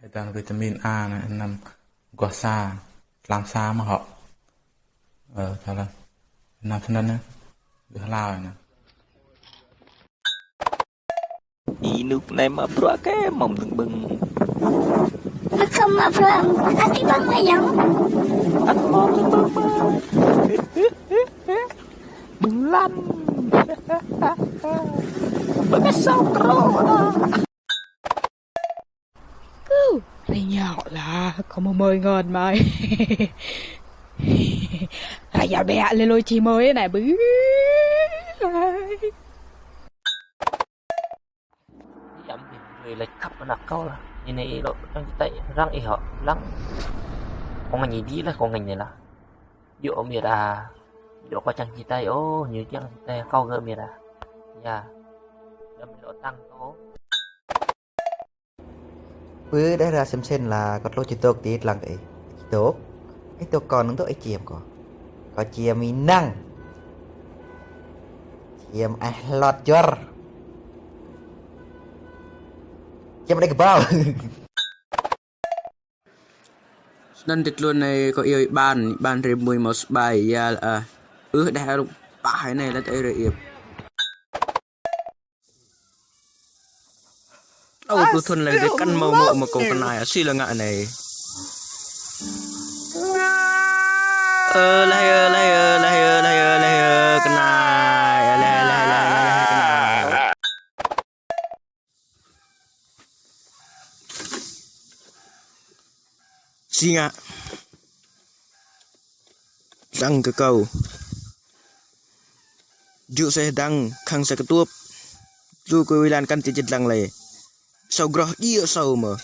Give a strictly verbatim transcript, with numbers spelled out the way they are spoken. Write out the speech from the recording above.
Êdan vitamin A anăn, năm guah sa, tlam sa mơh hŏ. Ơ, thâo leh. Năm snăn anăn, gơ̆ hlao anăn. Ênuk anei mă bruă kơ mâo mdơ̆ng ƀơ̆ng. Ƀơ̆ng kơ mă bruă, ăt ti ƀơ̆ng mă yang. Ăt mâo mdơ̆ng ƀơ̆ng mơh. Ƀơ̆ng lăn. Ƀơ̆ng asâo krô. Kơ, rei ñao lah, kơ mâo mơi ngon mai. Rei ñao bĕ lĕ lôi čih mơi anei ƀư. Yăm bi, bi lĕ khăp anak kâo lah. Ñu anei lŏ čang čitei răng ih hŏ, lăng. Kâo ngă ñu dih lah, kâo ngă ñu lah. Yua ôh mĭt ah. Yua kâo čang čitei ôh, ñu čang čitei kâo gơ̆ mĭt ah. Ya. Yăm bi lŏ tăng kâo. Pơ đei ra sem sen lah kâo tlô či dôk ti dlăng kơ ih. Či dôk. Ih dôk kâo năng dôk ih čiêm kâo. Kâo čiêm ih năng. Čiêm ih hlot jor. Čiêm đei kbao. Snăn ti tluôn anei kâo iêu ih ƀan, ih ƀan rei mui mâo sbai, ya lah. Ưh đeh arŭk pah anei leh ih rei iêu. Ơ, kơ thŭn leh dê kăn mâo mâo mâo kông knai, si leh ngă anei. Ơ, leh ơ, leh ơ, leh ơ, leh ơ, leh ơ, knai, leh, leh, leh, leh, leh knai. Si ngă. Dlăng kơ kâo. Jŭ seh dăng khăng seh ktuôp. Lu kơ wi lan kăn ti jĭt dlăng leh. Sâo groh djiê sâo mơh.